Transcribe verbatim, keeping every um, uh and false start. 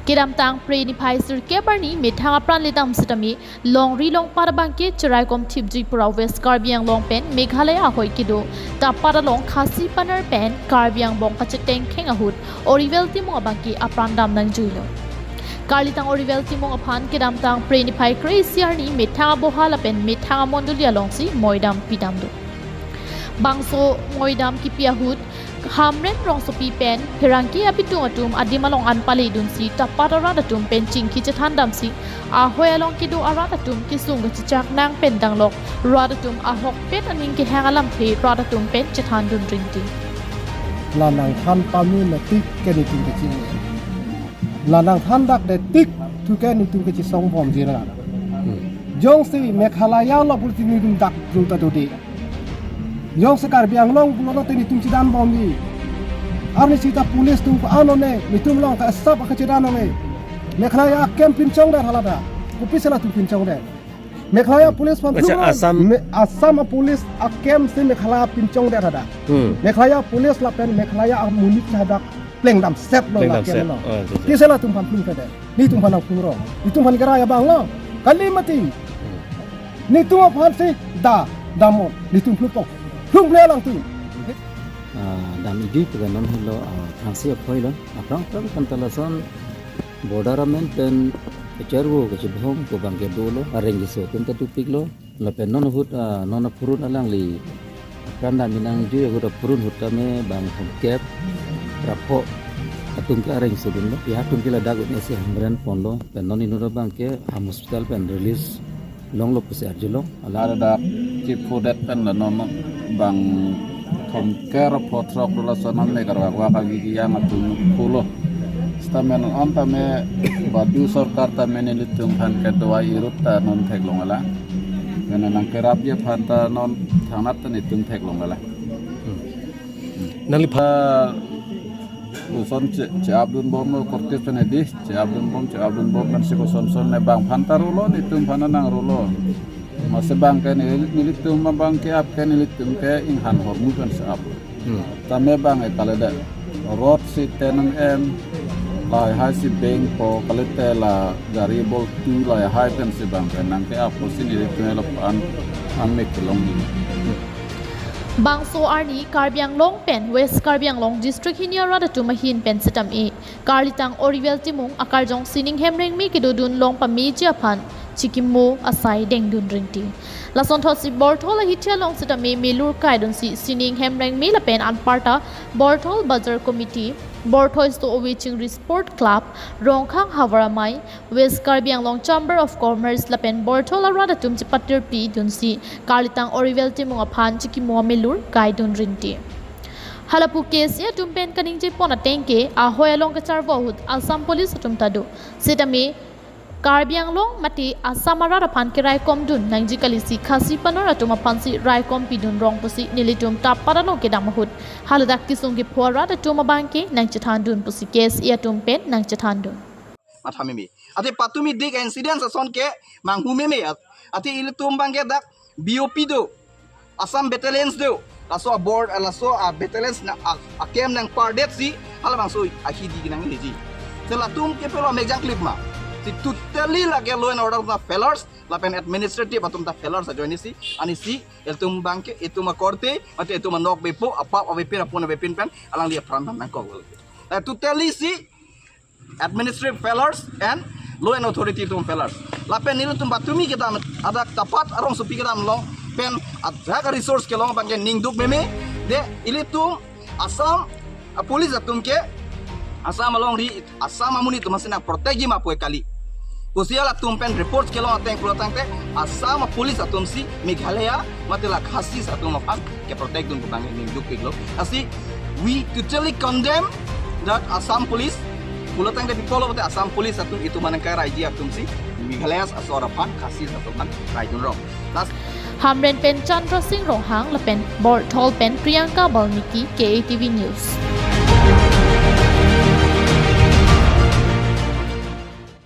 Kedamtang Phre niphai sirkep arni methang apran ledam sitame longri longpat abangke cheraikom thipji pura West Karbi Anglong pen Meghalaya ahoi kedo Tapat along Khasi Panar pen Karbi angbong kachetengkheng ahut Oriwel Timung abangke apran dam nangjuilo. Karlitang Oriwel Timung aphan kedamtang Phre niphai kre-isi arni methang aboha lapen methang amondoli alongsi moidam pidamlo. Bangso moidam kipi ahut Hamren rongsopi pen pherangke abitung atum adim along an paledunsi Tapat arat atum pen chingki chethan damsi ahoi along kedo arat atum kesung kachechak nang pen danglok rat atum ahokpet aning kehang alamthe rat atum pen chethandun ringti. La nangthan pame metik ke netum kachinine. La nangthan dak detik thu ke netum kachisong bomji ra. Jongsi Meghalaya lo pulote netum dak thu ta dode. Jongsi Karbi Anglong pulote netum chedan bomji. Arni sita police atum ko-an one, netum along ka asap kachedan one. Meghalaya a-camp pinchongdet hala da. Kopisi latum pinchongdet? Meghalaya police aphan Acha, thurong. Assam. Me-, Assam a-police a-camp si Meghalaya pinchongdet hala da. Hmm. Meghalaya police lapen Meghalaya amonit hadak plengdam set lo. Plengdam la set. Ken lo. Oh, acha, acha. Pisi latum aphan plung kede. Netum aphan nangplung rong. Netum aphan kerai abang lo. Kali mati. Netum aphan si da damon. Netum plung po. Plung ple alangtum. Ah, dam idi pu ke non helo, ah, thangsi aphoi lo. Aphrang aphrang kan ta lason border amen pen kacharvo kachebhong pu abangke dolo. Areng keso atum ta dopiklo. Lapen non ahut, ah, non aphurun alangli apran dam nangji ahut aphurun ahut tame bang thomkep ra pho atum ke areng sodunlo. Ya atum ke ladak un-e si Hamren ponlo. Pen non inut abangke Ham hospital pen release longlo pusi arjulong. Alang ladak chiphudet pen la non bang thomkep ra pho throk dola sonam ne karwak wak agi yang atum pulo. Sitame non tame badu sorkar tame nelitum aphan ke dawai irut ta non theklong ala. Mena nangkerapji aphan ta non thangnat ta netum theklong ala. Nangli pha- Koson che, che-apdun bomlo korte pen edi, che-apdun bom, che-apdun bom kan si koson son ne bang aphan ta rolo, netum aphan nangrolo. Masi bang ke neli, nelitum abangke ap ke nelitum ke inghan hormu kan si ap. Hmm. Tame bang e kaledet. Rot si tenam em, lahai si beng po, kalite la gari bol tu lahai pen si bang ke nangke ap pusi nelitum lapu-an an mek kelong di. Bangso arni Karbi Anglong pen West Karbi Anglong district hini arat atum ahin pen sitame karlitang Oriwel Timung akarjong Sining Hemrengmi kedodun long pameji aphan chikimo asai dengdun ringti. Lasonthotsi Borthol ahithi along sitame melur kaidunsi Sining Hemrengmi lapen anparta Borthol Bazar Committee, Borthol Sto Ove Chingri Sport Club, Rongkhang Havar Amei, West Karbi Anglong Chamber of Commerce lapen Borthol arat atum chepatirpi dunsi karlitang Oriwel Timung aphan chikimo amelur kaidun ringti. Halapu K S A atum pen kaningje pon ateng ke ahoi along kacharvo ahut Assam Police atum ta do. Sitame Karbi Anglong mate Assam arat aphan keraikomdun nangji kalisi Khasi Panar atum aphansi raikom pidun rong pusi nelitum Tapat along kedam ahut haladak kesung kepho arat atum abangke nangchethandun pusi K S A atum pen nangchethandun. Matha meme. Ate patumi dik incidents ason ke manghu meme. At-, ate ilitum abangke dak B O P do. Assam battalions do. Laso abor, laso a-battalions na a, a-camp nangpardet si, halabangso ahidi kenang hiji. Si latum ke pelo mejang klip ma. Si totally lake law and order ta failures, lapen administrative atum ta failures ajoine si, ani si, ilitum abangke, itum akorte, mate itum anok bepo, apap avepin, apun avepin pen, alangli apran dam nangkok. Eh, totally si, administrative failures and law and authority atum failures. Lapen nelitum patumi kedam adak Tapat arongsopi kedam along pen adak resource kelong abangke ningduk meme de ilitum Assam, ah, police atum ke Assam alongri Assam amonit atum si nangprotect ji ma pu kali. Pusi halatum pen report kelong ateng pulo tangte Assam police atum si Meghalaya mate la Khasi atum aphan keprotect dun pu abang ningduk piklo. Lasi we totally condemn that Assam police. Pulo tangte people of the Assam police atum itum anang karai ji atum si Meghalaya asor aphan Khasi atum aphan raidun rong. Last Hamren pen Chandra Singh Ronghang lapen Borthol pen Priyanka Balmiki, K A T V News.